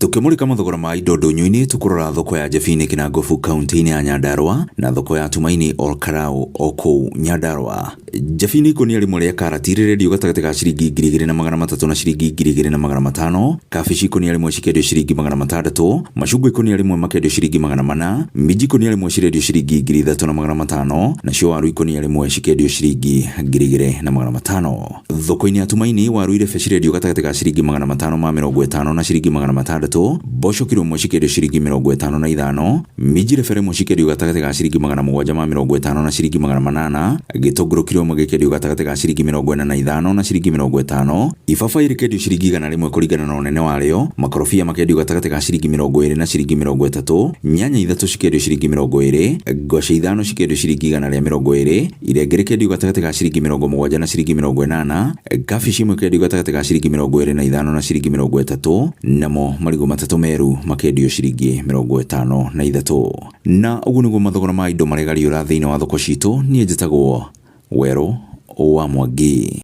Tũkĩmũrĩka mathogora ma indo ndũnyũ-inĩ tũkũrora thoko ya Njebini Kĩnangobu kaunti-inĩ ya Nyandarua na thoko ya Tumaini Olkarau o kũu Nyandarua. Njebini ikũnia rĩmwe rĩa karati rĩrendio gatagatĩ ga ciringi 2300 na ciringi 2500, kabici ikũnia rĩmwe cikendio ciringi 600, macungwa ikũnia rĩmwe makendio ciringi 400, minji ikũnia rĩmwe cirendio ciringi 3500, nacio waru ikũnia rĩmwe cikendio ciringi 2500. Thoko-inĩ ya Tumaini, waru irebe cirendio gatagatĩ ga ciringi 550 na ciringi 600, mboco kiro ĩmwe cikendio ciringi 55, minji irebe rĩmwe cikendio gatagatĩ ga ciringi 750 na ciringi 800, gĩtũngũrũ kiro ĩmwe gĩkendio gatagatĩ ga ciringi 45 na ciringi 50, ibabaĩ rĩkendio ciringi 100 kũringana na ũnene warĩo, makorobia makendio gatagatĩ ga ciringi 20 na ciringi 30, nyanya ithatũ cikendio ciringi 20, ngwacĩ ithano cikendio ciringi 120, Irenge rĩkendio gatagatĩ ga ciringi 70 na ciringi 80, kabici ĩmwe ĩkendio gatagatĩ ga ciringi 25 na ciringi 30, namo marigũ matatũ meru makendio ciringi 53. Na ũguo nĩguo mathogora ma indo maregariũra thĩinĩ wa thoko citũ. Niĩ njĩtagwo Werũ wa Mwangi.